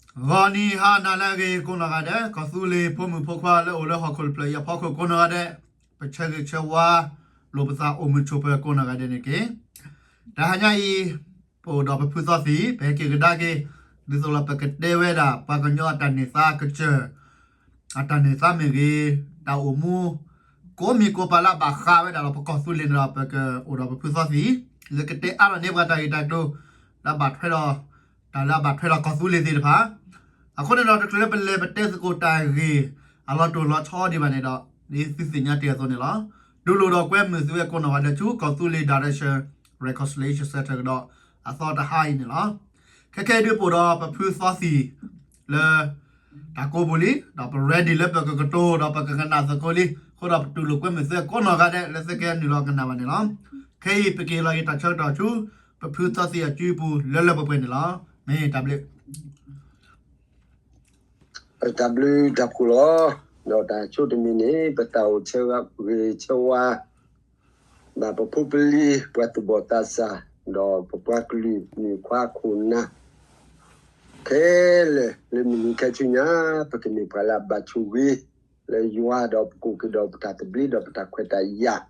ဂီၤနံၤဟါနၤလၢအဂ့ၤကိးနီၢ်ဂၤဒဲး, ကီၢ်သူလ့ၤဖိမုၣ်ဖိခွါလၢအိၣ်လၢဟီၣ်ခိၣ်တဖျၢၣ်အံၤအဖီခိၣ်ကိးနီၢ်ဂၤဒဲး, ပဆၢဂ့ၤဆၢဝါလိာ်ပသးအိၣ်မုာ်ဆိးပၢၤကိးနီၢ်ဂၤဒဲးန့ၣ်တက့ၢ်. တဟါညါအံၤ ပအိၣ်ဒီးပဖုသီသံၣ် ပဟဲက့ၤကဒါက့ၤ ဒ်သိးလၢပကတဲဝဲဒၣ် ပှၤကညီအတၢ်န့ၢ်သါကစၢၢ် အတၢ်န့ၢ်သါမ့ၢ်ဂ့ၤ, တၢ်အိၣ်မူ ကိးမံၤကိးပၤလၢအဘၣ်ဃးဝဲဒၣ်ဒီးပကီၢ်သူလ့ၤန့ၣ်ဒီး ပကအိၣ်ဒီးပဖုသီသံၣ် လၢကတဲအါထီၣ်န့ၢ်ပှၤတၢ်ဂ့ၢ်တၢ်ကျိၤ လၢအဘၣ်ထွဲဒီး တၢ်လၢအဘၣ်ထွဲဒီးကီၢ်သူလ့ၤသ့ၣ်တဖၣ်. အဃိန့ၣ်ဒီး တချုးလၢပလဲၤပတဲသကိးတၢ်ဂ့ၢ် အလီၤတိၢ်လီၤဆီဒံးဘၣ်န့ၣ်ဒီး ဒ်သုသ့ၣ်ညါတ့ၢ်အသိးန့ၣ်လီၤ. တူၢ်လိာ်ဒီးကွဲမုာ်သုဝဲကိးနီၢ်ဂၤဒဲးဆူ ကီၢ်သူလ့ၤ Direction Reconciliation Center ကဒီးအသီတဟါအံၤန့ၣ်လီၤ. ခဲခဲအံၤဒုးပအိၣ်ဒီးပဖုသီသံၣ်လၢ တၢ်ကိးပူၤလံ, ဒီးပ ready လၢပကကတိၤဒီးပကကနၣ်သကိးလံ. အဃိဒီးပတူၢ်လိာ်ကွဲမုာ်သုကိးနီၢ်ဂၤဒဲးလၢသုကနုာ်လီၤကနၣ်ဘၣ်န့ၣ်လီၤ. ခဲအံၤပက့ၤလီၤက့ၤတၢ်ဆၢကတီၢ်ဆူ ပဖုသီသံၣ်အစုပူၤလၢလၢပှဲၤပှဲၤန့ၣ်လီၤ. မ့ၢ်တၢ်ဘျုး တၢ်ဘျုးတၢ်ဖှိၣ်လီၤ. ဒီးတၢ်ဆိတမံၤန့ၣ် ပတၢ်အိၣ်ဆၢဂ့ၤဆၢဝါ ဘၣ်ပဖိပလံၤ ပှၤသူၣ်ဘီၣ်သးစၢ် ဒီးပပှၤကလုာ်မုၣ်ခွါခိၣ်နၢ် ခဲလၢာ်လၢမုၢ်နံၤခဲဆူညါ ပကမ့ၢ်ပှၤလၢအဘၣ်ဆိၣ်ဂ့ၤ လၢယွၤဒီးပကအိၣ်က့ၤဒီးပတၢ်သဘျ့ဒီးပတၢ်ခွဲးတၢ်ယာ်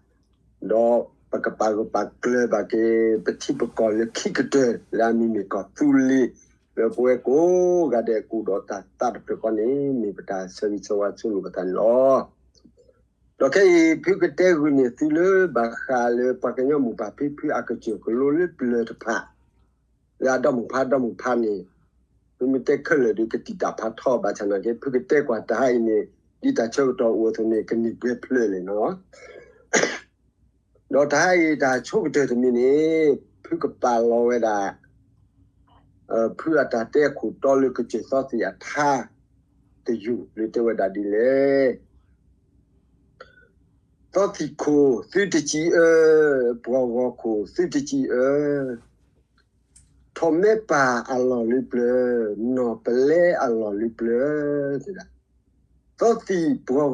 ဒီးပကပာ်ဂၢၢ်ပာ်ကျၢၤဘၣ်က့ၤ ပထံပကီၢ်လၢခံကတၢၢ် လၢအမံၤမ့ၢ်ကီၢ်သူလ့ၤ လၢပဝဲကိးဂၤဒဲးကအိၣ်ဒီးတၢ်သးတဖျၢၣ်ဃီန့ၣ် မ့ၢ်ပတၢ်ဆၢဂ့ၤဆၢဝါဆိလိာ်ပသးန့ၣ်လီၤ. ဒီးခဲအံၤ ဖုကတဲဂုာ်န့ၢ်သုလၢ ဘၣ်ဃးလၢပှၤကညီမိၢ်ပၢ်ဖံဖုအကစၢၢ်ကလိလၢပျၢၤတဖၣ် လၢအဒီမုၢ်ဖးဒီမုၢ်ဖးန့ၣ် ဖုမ့ၢ်တဲခဲလၢာ်ဒီးကတံာ်တာ်ဖးထီဘၣ်ဆၣ်နာ်က့ ဖုကတဲကွၢ်တဟါအံၤန့ၣ် ဒ်တၢ်ဆၢကတီၢ်အိၣ်အသိးန့ၣ် ကန့ၢ်ဘှဲဖျၢၣ်လဲၣ်နီၤ. ဒီးတဟါအံၤတၢ်ဆိကတၢၢ်တမံၤန့ၣ် ဖုကပာ်လီၤဝဲဒၣ် ဖုအတၢ်တဲအခိၣ်တီလၢကစၢၢ်သီသံၣ်အထါတယုၢ်လၢတဲဝဲဒၣ်ဒ်လဲၣ်. သီသံၣ်ခိၣ်သုတစံးအၢ, ပှီၢ်ဂီၤခိၣ်သုတစံးအၢ, ထီၣ်မဲပၢ်အလီၢ်လၢပျၢၤ, နီၢ်ပလဲအလီၢ်လၢပျၢၤ, တဲဒၣ်, သီသံၣ်ပှီၢ်ဂီၤ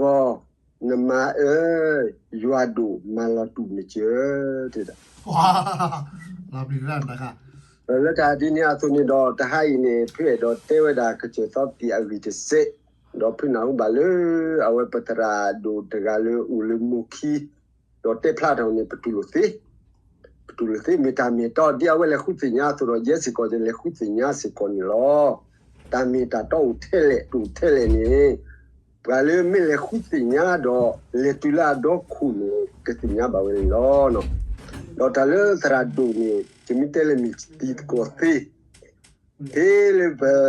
နမါအၢ, ယွၤဒိၣ်မၤလီၤတူာ်နစၢၤ, တဲဒၣ် လၢတၢ်ဒ်န့ၣ်အသိးန့ၣ်ဒီး တဟါအံၤန့ၣ် ဖုအဲၣ်ဒိးတဲဝဲဒၣ်ကစၢၢ်သီသံၣ်အဂ့ၢ်တစဲး, ဒီးဖုနၢ်ဟူဘၣ်လၢ အဝဲပသရၣ်ဒိၣ်တဂၤလၢအိၣ်လၢမိၢ်ခံ ဒီးတဲဖျါထီၣ်န့ၣ် ပတူၢ်လိာ်သ့, ပတူၢ်လိာ်သ့ မ့ၢ်တၢ်မ့ၢ်တၢ်တီ ဒ်အဝဲလဲၤဃုသ့ၣ်ညါအသိးဒီး ယဲစ့ၢ်ကီးယလဲၤဃုသ့ၣ်ညါစ့ၢ်ကီးန့ၣ်လီၤ. တၢ်မ့ၢ်တၢ်တီအိၣ်ထဲလဲၣ် တအိၣ်ထဲလဲၣ်န့ၣ် ပှၤလၢမ့ၢ်လဲၤဃုသ့ၣ်ညါဒီး လဲၤတုၤလၢအဒီခိၣ်န့ၣ် ကသ့ၣ်ညါဘၣ်ဝဲန့ၣ်လီၤ. ဒီးတၢ်လၢသရၣ်ဒိၣ်န့ၣ် တမ့ၢ်တဲလၢမ့ၢ်တံၤသကိးသ့ ဖဲလၢပတၢၣ်ပီၣ်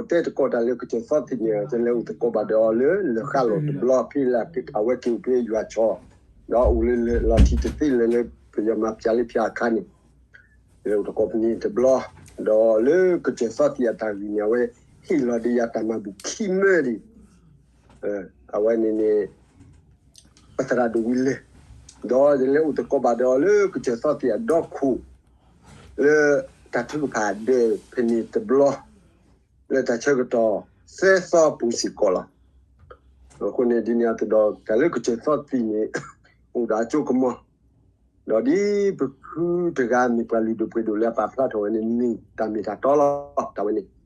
တဲတကိးတၢ်လၢကစၢၢ်သီသံၣ်န့ၣ် ယလဲၤအိၣ်သကိးဘၣ်ဒီးအီၤလၢလၢၢ်ဃးလီၢ်တဘျီ ဖဲလၢအဝဲက့ၤအိၣ်ဖဲယွၤဆီ ဒီးအိၣ်လၢလၢၢ်လီၤထံတသ့လၢၤလၢ ပယီၤမၤပျးလၢဖၠၣ်အခါန့ၣ် ယလဲၤအိၣ်သကိးဖဲန့ၣ်တဘျီ, ဒီးလၢကစၢၢ်သီသံၣ်အတၢ်ဂ့ၢ်န့ၣ် အဝဲဟ့ၣ်လီၤဒံးယၤတၢ်မၤဘူၣ်ခံမၢဒံး, အဝဲန့ၣ်န့ၣ် ပသရၣ်ဒိၣ်ဝံၤလၢာ်, ဒီးယလဲၤအိၣ်သကိးဘၣ်ဒီးအီၤလၢကစၢၢ်သီသံၣ်အဒီခိၣ် လၢတၢ်ထုကဖၣ်ဒၢးဖဲန့ၣ်တဘျီ လၢတၢ်ဆၢကတီၢ်သၢသီပူၤစ့ၢ်ကီးလီၤ. အဃိန့ၣ်ဒ်န့ၣ်အသိးဒီး တၢ်လၢကစၢၢ်သီသံၣ်န့ၣ် အိၣ်ဒီးအစိကမီၤ, ဒီးဒ်ပဖုတဂၤမ့ၢ်ပှၤလုၢ်ဒိၣ်ပှ့ၤဒိၣ်လၢအပာ်ဖျါထီၣ်ဝဲန့ၣ် မ့ၢ်တၢ်မ့ၢ်တၢ်တီလီၤ တၢ်ဝဲန့ၣ်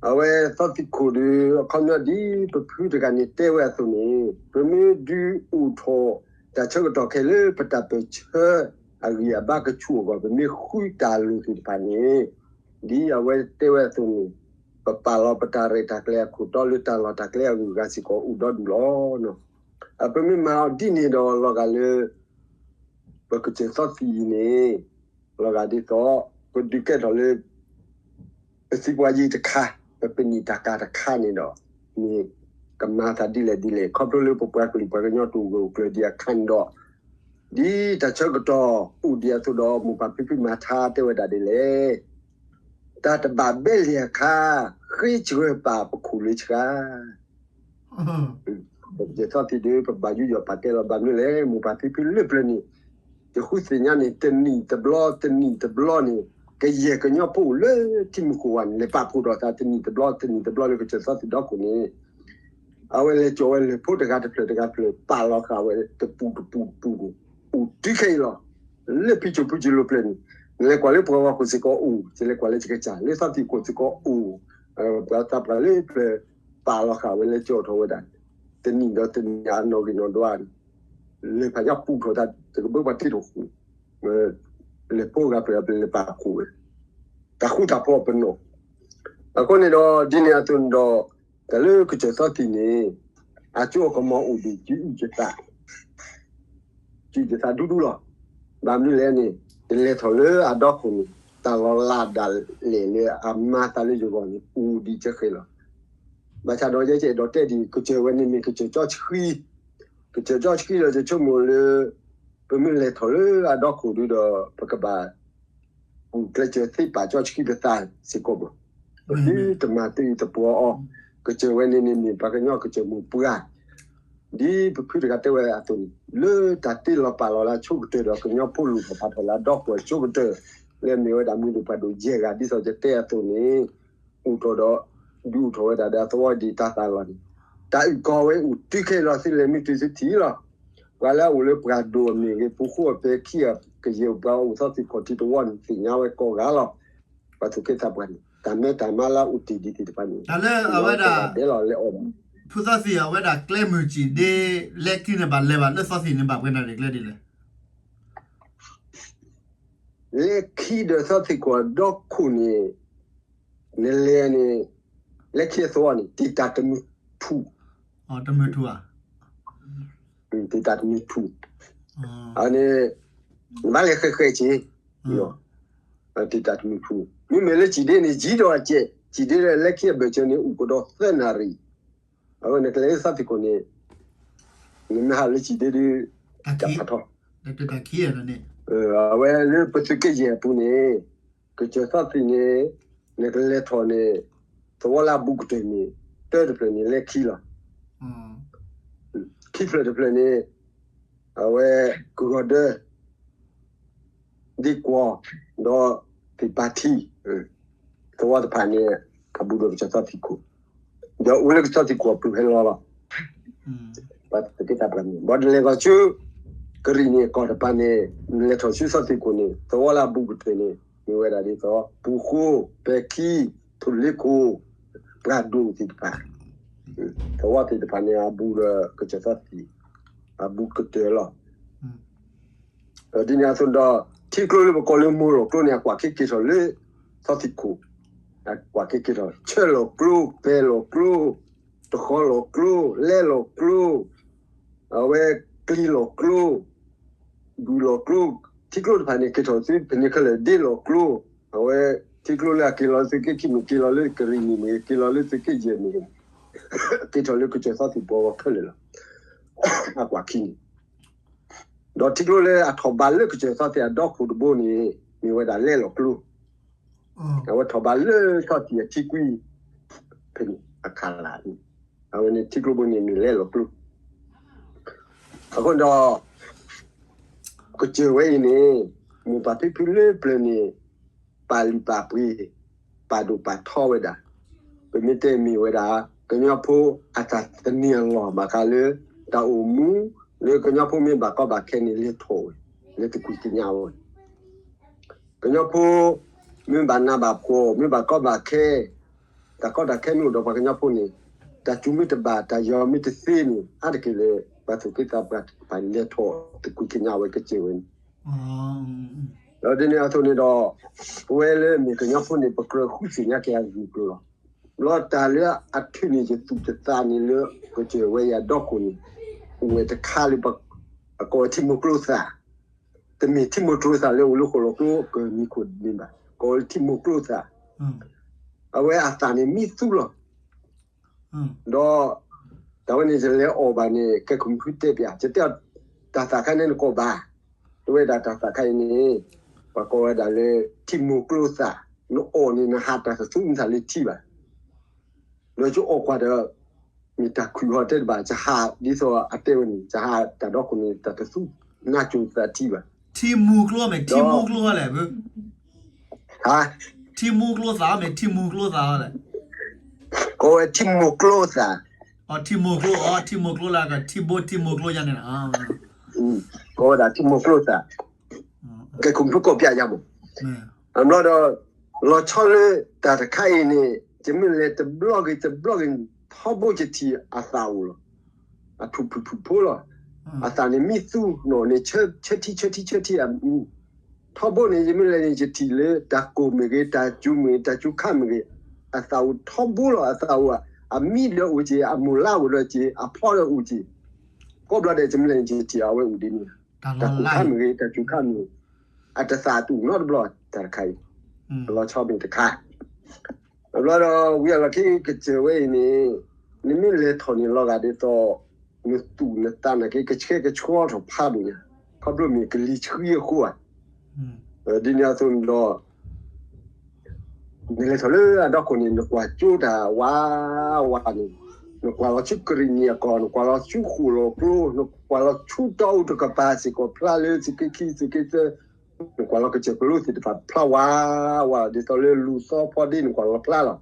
အဝဲသီသံၣ်ခိၣ်ဒီး အခီပညီဒ်ပဖုတဂၤန့ၣ်တဲဝဲအသိးန့ၣ် ပမ့ၢ်ဒုးအိၣ်ထီၣ်တၢ်ဆၢကတီၢ်ခဲလၢာ်လၢပတၢ်ပၢၢ်ဆၢအဂံၢ်အဘါကဆူၣ်အဂီၢ် ပမ့ၢ်ဃုတၢ်လိၣ်သ့ၣ်တဖၣ်န့ၣ် ဒ်အဝဲတဲဝဲအသိးန့ၣ် ပပာ်လီၤပတၢ်ရဲၣ်တၢ်ကျဲၤအခိၣ်တီလၢတၢ်လီၢ်တၢ်ကျဲအဂုၤအဂၤစ့ၢ်ကီးအိၣ်ဒီဒူၣ်လီၤ. ပမ့ၢ်မၤအီၤဒ်န့ၣ်ဒီးလီၤဂာ်လၢ ပကစၢၢ်သီသံၣ်အံၤန့ၣ် လီၤဂာ်ဒ်သိး ပဒုးကဲထီၣ်လၢ ပသံပှၤယံၤတခါ ပပနံာ်တၢ်ကၤတခါန့ၣ်ဒီး မ့ၢ်ကမၤသးဒ်လဲၣ်ဒ်လဲၣ် ခီဖျိလၢပပှၤကလုာ်ပှၤကညီတအိၣ်ဂၢၢ်အိၣ်ကျၢၤဒံးအခါန့ၣ်ဒီး ဒ်တၢ်ဆၢကတီၢ်အိၣ်ဒံးအသိးဒီး မိၢ်ပၢ်ဖံဖုမၤထါတဲဝဲဒၣ်ဒ်လဲၣ် တၢ်တဘၣ်ဘဲလံအခါ ဃ့စှၤပာ်ပခိၣ်လၢဆှါ ပကစၢၢ်သီသံၣ်ဒီး ပဘၣ်ယူးယီၣ်ပာ်ကဲလီၤ ဘၣ်မနုၤလဲၣ် မိၢ်ပၢ်ဖံဖုလၢပျၢၤန့ၣ် ယဃုသ့ၣ်ညါန့ၣ် တနံၣ်တဘျီ တနံၣ်တဘျီန့ၣ် ကယဲၢ်ကညီဖိအိၣ်လၢထံမုၢ်ဃိၣ်ဝါန့ၣ် လဲၤပာ်ဖှိၣ်ဒီးသးတနံၣ်တဘျီ တနံၣ်တဘျီလၢကစၢၢ်သီသံၣ်ဒီခိၣ်န့ၣ် အဝဲလဲၤကၠီၤဝဲလၢၢ်ဖိတဂၤတဖျၢၣ်တဂၤတဖျၢၣ် ပာ်လီၤဃာ်ဝဲတပူၤတပူၤတပူၤ အိၣ်တုၤခဲအံၤလီၤ. လၢဖံကၠိဖုကၠိလိၤပျၢၤန့ၣ် နလဲၤကွၢ်လၢပှၤဂီၤခိၣ်စ့ၢ်ကီးအိၣ် ယလဲၤကွၢ်လၢယကစၢ် လၢသီသံၣ်ခိၣ်စ့ၢ်ကီးအိၣ် ပှၤသးပှၢ်လၢပျၢၤ ပာ်လီၤဃာ်ဝဲလၢကၠီၣ်ထီၣ်ဝဲဒၣ် တနံၣ်ဒီးတနံၣ်အနီၣ်ဂံၢ်နီၣ်ဒွးန့ၣ် လၢဖးညါပူထီၣ်တၢ်တကဘၢပှၤတ့ထီၣ်ဃုာ် လဲၤဖိဂၤပှဲၤဂၤပလဲၤပာ်ဃုာ်ဝဲ တၢ်ဃူတၢ်ဖိးပနီၣ် အဃိန့ၣ်ဒီး ဒ်န့ၣ်အသိးန့ၣ်ဒီး တၢ်လၢကစၢၢ်သီသံၣ်န့ၣ် အကၠိအကမီၤအိၣ်ဒံး ကၠံအုၣ်ကသး ကၠံအုၣ်ကသးဒူဒူလီၤ. ဘၣ်မနုၤလဲၣ်န့ၣ် ယလဲၤထီၣ်လၢအဒီခိၣ်န့ၣ် တၢ်လီၤလးဒၣ်လဲာ်လၢအမါသးလၢယဂီၢ်န့ၣ် အိၣ်ဒံးကဲဃဲလီၤ. ဘၣ်ဆၣ်ဒီးယဲကအဲၣ်ဒိးတဲဒ်အံၤ ကစၢၢ်ဝဲန့ၣ်မ့ၢ်ကစၢၢ်ကၠီဆှံ ကစၢၢ်ကၠီဆှံလီၤ ယဆိကမိၣ်လၢ ပမ့ၢ်လဲၤထီၣ်လၢအဒီခိၣ်ဒုဒီး ပကဘၣ် ပူၤကျဲးစၢးသ့ပာ်ကၠီဆှံပသးစ့ၢ်ကီးဘၣ်. ပသုတမၤတအံၤတပှီၤအီၤ, ကစၢၢ်ဝဲန့ၣ်န့ၣ်မ့ၢ်ပှၤကညီကစၢၢ်မိၢ်ပှၢ်, ဒ်ပဖုတဂၤတဲဝဲအသိးန့ၣ် လၢတၢ်တ့လီၤပာ်လီၤလၢအဆိကတၢၢ်ဒီး ကညီဖိလူၤထီၣ်ပာ်ထီၣ်လၢအဒီခိၣ်အဆိကတၢၢ် လၢအမ့ၢ်ဝဲဒၣ်မုၢ်ဒိၣ်ပှၢ်ဒိၣ်ယဲၢ်ဂၤ ဒ်သိးယတဲအသိးန့ၣ် အိၣ်ထီၣ်ဒီး ဒုးအိၣ်ထီၣ်ဝဲဒၣ်ဒီးသဝီဒံးတၢ်သးလီၤန့ၣ် တၢ်အုၣ်ကီၤဝဲအိၣ်တုၤခဲလီၤ သုလဲၤမ့ၢ်တုၤသုထံၣ်လီၤ. ပှၤလၢအအိၣ်လၢပှၢ်ဒိၣ်အမ့ၢ်ဂ့ၤ ပူၤဃိအပဲာ်ခံအကယဲၢ် ပှၤအိၣ်သီသံၣ်ခီၣ်ထံးတဝီန့ၣ် သ့ၣ်ညါဝဲကိးဂၤလီၤ. ပှၤသူၣ်က့သးပှၢ်န့ၣ် တၢ်မဲတၢ်မါလၢအအိၣ်တ့ၢ်ဒံးသ့ၣ်တဖၣ်န့ၣ် တၢ်လၢအဝဲဒၣ် ဒဲးလီၤလဲၤအီၣ် ဖုသီသံၣ် အဝဲဒၣ်ကျဲမုၢ်စံၣ်ဒ့ လဲခံန့ၣ်ဘၣ်လဲၤဘၣ်လၢသီသံၣ်န့ၣ်ဘၣ်ပှဲၤနၣ်ရံၣ်ကျဲဒ်လဲၣ် လဲခံဒီးသီသံၣ်ခီၣ်ဒီခိၣ်န့ၣ် နလဲၤန့ၣ် လဲခံအသဝီန့ၣ် တံာ်တာ်တမုၢ်ထူၣ်, တမုၢ်ထူၣ်ဧါ, တံာ်တာ်တမုၢ်ထူၣ်, အန့ၣ် နဘၣ်လဲၤဃဲးဃဲးက့ၤ, တံာ်တာ်တမုၢ်ထူၣ်, မ့မ့ၢ်လၢစံၣ်ဒ့န့ၣ် ယံၤဒီးအစဲး, စံၣ်ဒ့လၢလဲခံအဘၢၣ်စၢၤန့ၣ် အိၣ်ကဒီးသၢနၣ်ရံၣ်, အဝဲန့ၣ်ကလဲၤလၢသီသံၣ်ခီၣ်န့ၣ် နမ့ၢ်ဟးလၢစံၣ်ဒ့ဒုး တၢ်ဖးထီ, အဝဲလၢပသုးက့ယဲၢ်အပူၤန့ၣ် ကစၢၢ်သီသံၣ်န့ၣ် နကလဲၤထီၣ်န့ၣ် သဝီလၢအဘူးကတၢၢ်န့ၣ် တၢတဖျၢၣ်န့ၣ် လဲခံလီၤ. ခံဖျၢၣ်တဖျၢၣ်န့ၣ် အဝဲကဂီၤဒၢ ဒ့ကွီၢ် ဒီးသ့ၣ်ပၢ်ထံ သဝီတဖၣ်န့ၣ် အဘူးဒီးကစၢၢ်သီသံၣ်ခိၣ်, ဒီးအိၣ်လၢကစၢၢ်သီသံၣ်ခိၣ်အပူၤဟဲလီၤလီၤ. ပှၤသ့ၣ်က့သးပှၢ်န့ၣ် ဘၣ်တလဲၤဂီၤဆူ ကရံၣ်နံၣ်အကီၢ်တပၤန့ၣ် နလဲၤထီၣ်ဆူသီသံၣ်ခိၣ်န့ၣ် သဝီလၢအဘူးကတၢၢ်န့ၣ် မ့ၢ်ဝဲဒၣ်ဒ်သိး ပူၤဃိ ပဲာ်ခံ ထူၣ်လ့ခိၣ် ပှၢ်ဒိၣ်သ့ၣ်တဖၣ်, သဝီသ့ၣ်တဖၣ်န့ၣ် အဘူးဒီးကစၢၢ်သီသံၣ် အဘူးကတၢၢ်လီၤ. ဒီးဒ်န့ၣ်အသိးဒီး ထံကျိလၢပကိးလၢမိၢ်လီၢ်ကျိန့ၣ် အကွၢ်ခ့က့ၤထီၣ်လၢ သီသံၣ်ခိၣ်, အကွၢ်ခ့က့ၤထီၣ် ဆၢလီၢ်ကျိ ပဲၤလီၢ်ကျိ တဃီလီၢ်ကျိ လဲလီၢ်ကျိ, အဝဲကျံလီၢ်ကျိ ဒူလီၢ်ကျိ, ထံကျိတဖၣ်န့ၣ် က့ၤထီၣ်သုဖဲန့ၣ်ခဲလၢာ် ဒ့လီၢ်ကျိ, အဝဲထံကျိလၢအက့ၤလီၤလၢသုးက့ခံမ့ၢ် က့ၤလီၤလၢကရံၣ်နံၣ်မ့ၢ် က့ၤလီၤလၢသုးက့ယဲၢ်မ့ၢ် က့ၤထီၣ်လၢကစၢၢ်သီသံၣ်ပှီဂီၢ်ခဲလၢာ်လီၤ. အကွၢ်ခံန့ၣ် ဒီးထံကျိလၢအထီၣ်ဘးလၢကစၢၢ်သီသံၣ်အဒီခိၣ်တဘိန့ၣ် မ့ၢ်ဝဲဒၣ်လဲလီၢ်ကျိ, အဝဲထီၣ်ဘးလၢသီသံၣ်အထံကွံ ဖဲန့ၣ်အခးလၢ်န့ၣ် အဝဲန့ၣ်ထံကျိဘိန့ၣ်မ့ၢ်လဲလီၢ်ကျိ, အဃိဒီး ကစၢၢ်ဝဲအံၤန့ၣ် မိၢ်ပၢ်ဖံဖုလၢပျၢၤန့ၣ် ပာ်လုၢ်ပာ်ပှ့ၤ ပာ်ဒိၣ်ပာ်ထီဝဲဒၣ်, ပမ့ၢ်တဲမ့ၢ်ဝဲဒၣ် ကညီဖိအတၢ်သန့ၤအလီၢ်ဘၣ်ဃးလၢ တၢ်အိၣ်မူ လၢကညီဖိမ့ၢ်ဘၣ်ကီဘၣ်ခဲန့ၣ် လဲၤထီၣ်ဝဲ လဲၤသကွံာ်ကညးဝဲ ကညီဖိ မ့ၢ်ဘၣ်နးဘၣ်ဖှီၣ် မ့ၢ်ဘၣ်ကီဘၣ်ခဲ တၢ်ကီတၢ်ခဲမ့ၢ်အိၣ်ဒီးပှၤကညီဖိန့ၣ် တၢ်စူၤမ့ၢ်တဘၣ် တၢ်ယီၤမ့ၢ်တသ့န့ၣ် အါတက့ၢ်လၢ ပှၤသူၣ်က့သးပှၢ်တဖၣ်လဲၤထီၣ်သကွံာ်ကညးဝဲကစၢၢ်ဝဲန့ၣ် ဒီးဒ်န့ၣ်အသိးန့ၣ်ဒီး ပဝဲလၢမ့ၢ်ကညီဖိန့ၣ် ပကြၢးဃုသ့ၣ်ညါက့ၤအဂ့ၢ်အကျိၤလီၤ. ဘျီတၢ်လၢအထုးန့ၢ်ယသူၣ်ယသးန့ၣ်လၢ ကစၢၢ်ဝဲအံၤအဒီခိၣ်န့ၣ် အိၣ်ဝဲတခါလၢ အကိးဝဲထံမိၢ်ကျိသၣ်, တမ့ၢ်ထံမိၢ်ကျိသၣ်လၢအိၣ်လၢဃိၣ်လီၤကျိကမံၤခိၣ်န့ၣ်ဘၣ်, ကိးဝဲထံမိၢ်ကျိသၣ်, အဝဲအသၣ်န့ၣ်မံသူလီၤ. ဒီး တၢ်ဝဲန့ၣ်ယလဲၤအီၣ်ဘၣ်န့ၣ် ကဲခိၣ်မုၣ်ဖုတဲပၠး ယတဲအီၤ တၢ်သၣ်ခါန့ၣ်နကိးဘၣ်, တဝဲဒၣ်တၢ်သၣ်ခါအံၤန့ၣ် ပှၤကိးဝဲဒၣ်လၢ ထံမိၢ်ကျိသၣ်, နအီၣ်န့ၣ် နဟးတၢ်တသူမုၢ်သၣ်လၢထံဘၣ်, ဒီးယအီၣ်ကွၢ်ဒီး မ့ၢ်တၢ်ခုၣ်ဟီတဲတဘၣ် ယဟးဒ်သိးအတဲဝဲန့ၣ် ယဟးတၢ်ဒီခိၣ်န့ၣ် တၢ်တသူ နါစိၤသးထံဘၣ်, ထံမိၢ်ကျိမ့ၢ် ဒီး ထံမိၢ်ကျိလဲၣ်, ဟါ, ထံမိၢ်ကျိသၣ်မ့ၢ် ထံမိၢ်ကျိသၣ်လဲၣ်, ကိးဝဲထံမိၢ်ကျိသၣ်, ထံမိၢ်ကျိ, ထံမိၢ်ကျိလၢ ထံဘိထံမိၢ်ကျိယါန့ၣ်လီၤ, ကိးဝဲဒၣ်ထံမိၢ်ကျိသၣ်, ကဲခိၣ်မုၣ်ဖုကိးပၠးယါမး, အဘျီဒီး လီၤဆီလၢတၢ်တခါအံၤန့ၣ် ယမ့ၢ်လဲၤတဘျီဂ့ၤတဘျီဂ့ၤန့ၣ် ထီဘိယထံၣ်အသၣ်အိၣ်လီၤ. အထူၣ်ဖုၣ်ဖုၣ်ဖိလီၤ. အသၣ်န့ၣ်မံသူနီၣ်န့ၣ် ဆၢထံဆၢထံဆၢထံ ထီဘိန့ၣ် ယမ့ၢ်လဲၤန့ၣ် ယထံၣ်လၢတၢ်ကိၢ်မ့ၢ်ဂ့ၤ, တၢ်စူၤမ့ၢ်ဂ့ၤ, တၢ်စူၤခါမ့ၢ်ဂ့ၤ, အသၣ်အိၣ်ထီဘိလီၤ. အသၣ်အိၣ် အမံဒီးအိၣ်က့ၤ, အမိၢ်လါအိၣ်ဒီးက့ၤ, အဖီဒီးအိၣ်က့ၤ, ကိးဘျီဒဲး ယမ့ၢ်လဲၤန့ၣ် ယထံၣ်အဝဲအိၣ်ဒ်န့ၣ်, တၢ်ကိၢ်ခါမ့ၢ်ဂ့ၤ, တၢ်စူၤခါမ့ၢ်ဂ့ၤ, အတသၣ်တူၢ်နီတဘျီ တၢ်တခါအံၤ, လီၤဆီမ့ၢ်တခါ အဘျီဒီး ဝံၤအလီၢ်ခံကစၢၢ်ဝဲအံၤန့ၣ်, နမ့ၢ်လဲၤထီၣ်န့ၣ် လီၤဂာ်ဒ်သိး နသူၣ်နသးနာ်က့ ကဆှဲကဆှီထီၣ်ဖးဒိၣ်ညါ, ခီဖျိမ့ၢ်ကလံၤဆှံအဃိဧါ. ဒ်န့ၣ်အသိးန့ၣ်ဒီး နလဲၤထီၣ်လၢအဒီခိၣ်န့ၣ် နကွၢ်ကၠိတၢ်ဝးဝးန့ၣ်, နကွၢ်လီၤဆူကရံၣ်နံၣ်အကီၢ်, နကွၢ်လီၤဆူဃိၣ်လီၤကျိ, နကွၢ်လီၤဆူတီအူတကပၤစ့ၢ်ကီးဖျါလၢသုးက့ခံ သုးက့သၢ, နကွၢ်လီၤကစၢၢ်ကလိသ့ၣ်တဖၣ်ဖျါဝးဝး ဒ်သိးလၢလူၤသီဖီဒ့နကွၢ်လီၤဖျါလီၤ.